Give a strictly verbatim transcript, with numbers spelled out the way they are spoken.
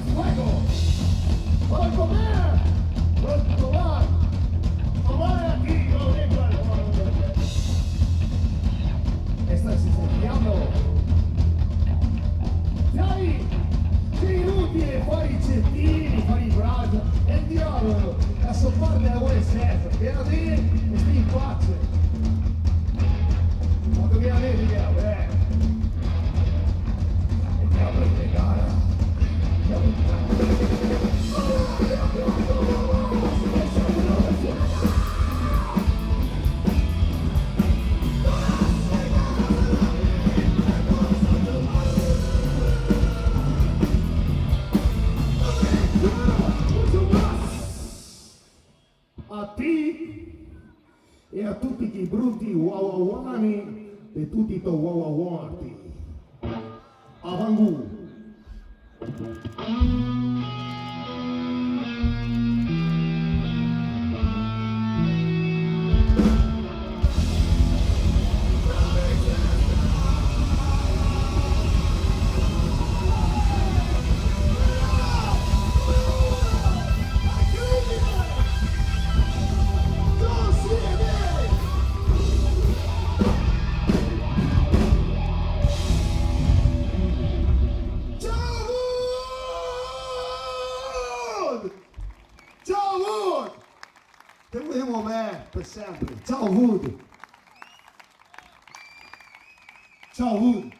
Fuego! Fuego, man! Fuego, man! Amore a Dio, venga, amore. E sta sistemando. Dai! Sì, inutile fare i centini, fare i braccia. E il diavolo, la sua parte la vuole senza. Che la vedi e stai in pace. Quando viene lì, eh. A ti e a tuti chi bruti wawawane de tuti to wawawarti. Avangu. Ciao, Wood! Te volemo ben par senpre. Ciao, Wood! Ciao, Wood!